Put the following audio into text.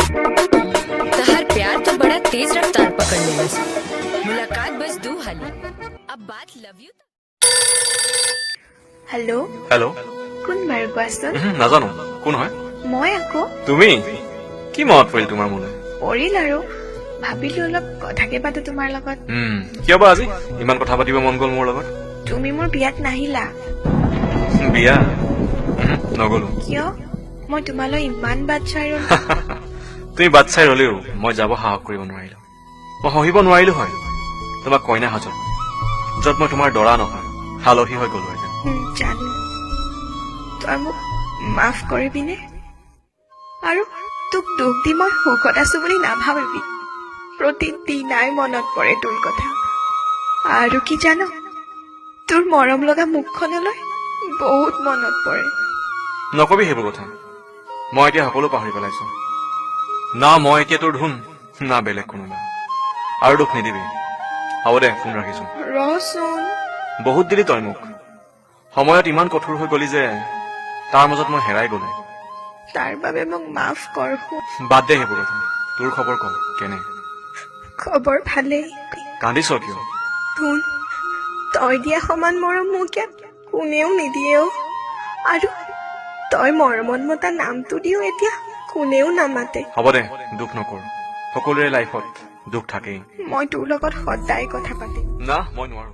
तहार प्यार तो बड़ा तेज रफ्तार पकड़ लेलस। मुलाकात बस दू हाली, अब बात लव you. Hello. Hello. কোন বাৰু, কোৱাচোন? উহু, নাজানো কোন হয়। মই আকৌ। তুমি? কি মনত পৰিল তোমাৰ মোলৈ? পৰিল আৰু, ভাবিলো অলপ কথাকে পাতো তোমাৰ লগত। কিয় বা আজি ইমান কথা পাতিব মন গ'ল মোৰ লগত? তুমি মোৰ বিয়াত নাহিলা। বিয়া? উহু, নগলো। কিয়? মই তোমালৈ ইমান বাট চাই ৰলো। তুমি বাট চাই ৰলেও মই যাব সাহস কৰিব নোৱাৰিলো। মই সহিব নোৱাৰিলো হয় তোমাক কইনা সাজত, য'ত মই তোমাৰ দৰা নহয়, আলহী হৈ গ'লোহেঁতেন। জানো। তই মোক মাফ কৰিবিনে? আৰু তোক দুখ দি মই সুখত আছো বুলি নাভাবিবি। প্ৰতিদিনাই মনত পৰে তোৰ কথা। আৰু কি জান, তোৰ মৰম লগা মুখখনলৈ বহুত মনত পৰে। নকবি সেইবোৰ কথা। মই এতিয়া সকলো পাহৰি পেলাইছো। না মই এতিয়া তোৰ ধুন, না বেলেগ কোনোবা। আৰু দুখ নিদিবি। হ'ব দে, ফোন ৰাখিছো। ৰচোন। বহুত দিলি তই মোক। সময়ত ইমান কঠোৰ হৈ গলি যে তাৰ মাজত মই হেৰাই গলো। তাৰ বাবে মোক মাফ কৰ সোণ। বাদ দে সেইবোৰ কথা। তোৰ খবৰ ক, কেনে? খবৰ ভালেই। কান্দিছ কিয়? ধুন, তই দিয়া সমান মৰম মোক ইয়াত কোনেও নিদিয়ে অ'। আৰু তই মৰমত মতা নামটো দিও এতিয়া কোনেও নামাতে। হ'ব দে, দুখ নকৰ। সকলোৰে লাইফত দুখ থাকেই। মই তোৰ লগত সদায় কথা পাতিম। না, মই নোৱাৰো।